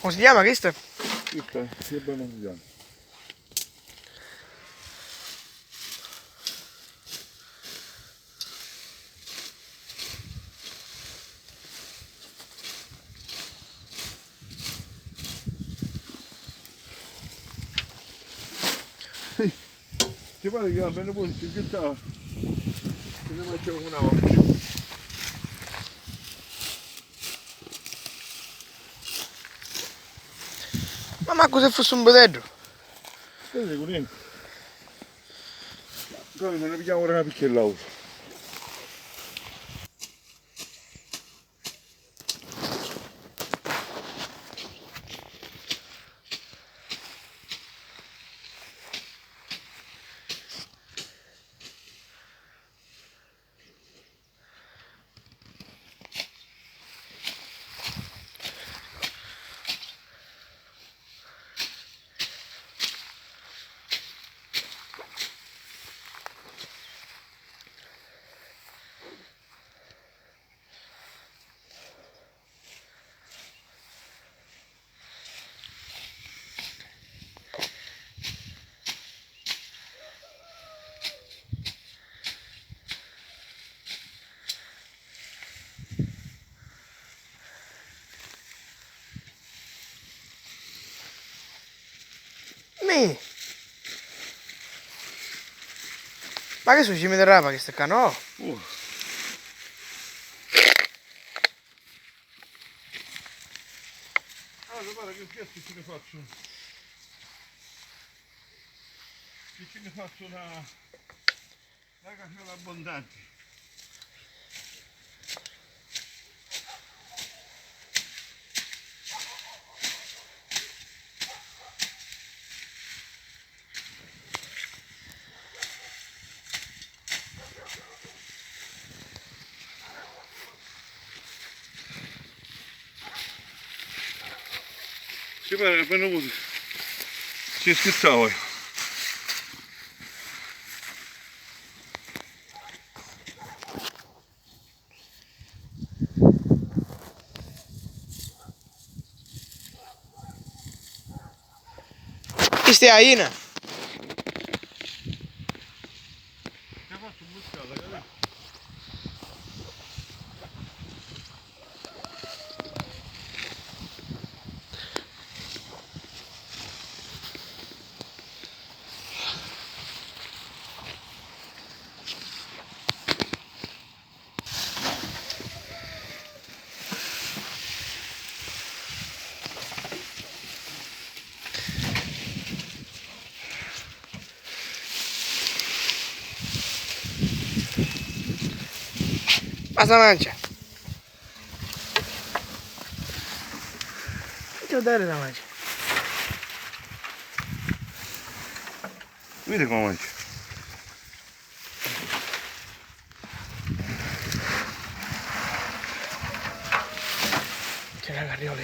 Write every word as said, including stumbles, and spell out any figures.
Comu si chiama chistu? Chista, che bella si chiama? Ti pare che va bene poi, si gittava. Che ne facciamo una volta? Ma mancu se fussi un buteddu. Io dico niente. Noi non ne pigliamo una picchia e l'auto. Mi! Ma che su, ci mi derrapa chesta ccà, no? Uh. Allora, guarda che questo ci ne faccio. Che ci ne faccio una, una casella abbondante. Ci pare che appena vuto ci schizzava. Chista è a ina. Basta mancia. Ti ho dare da mangiare. Vedi come mangia. C'è la carriola.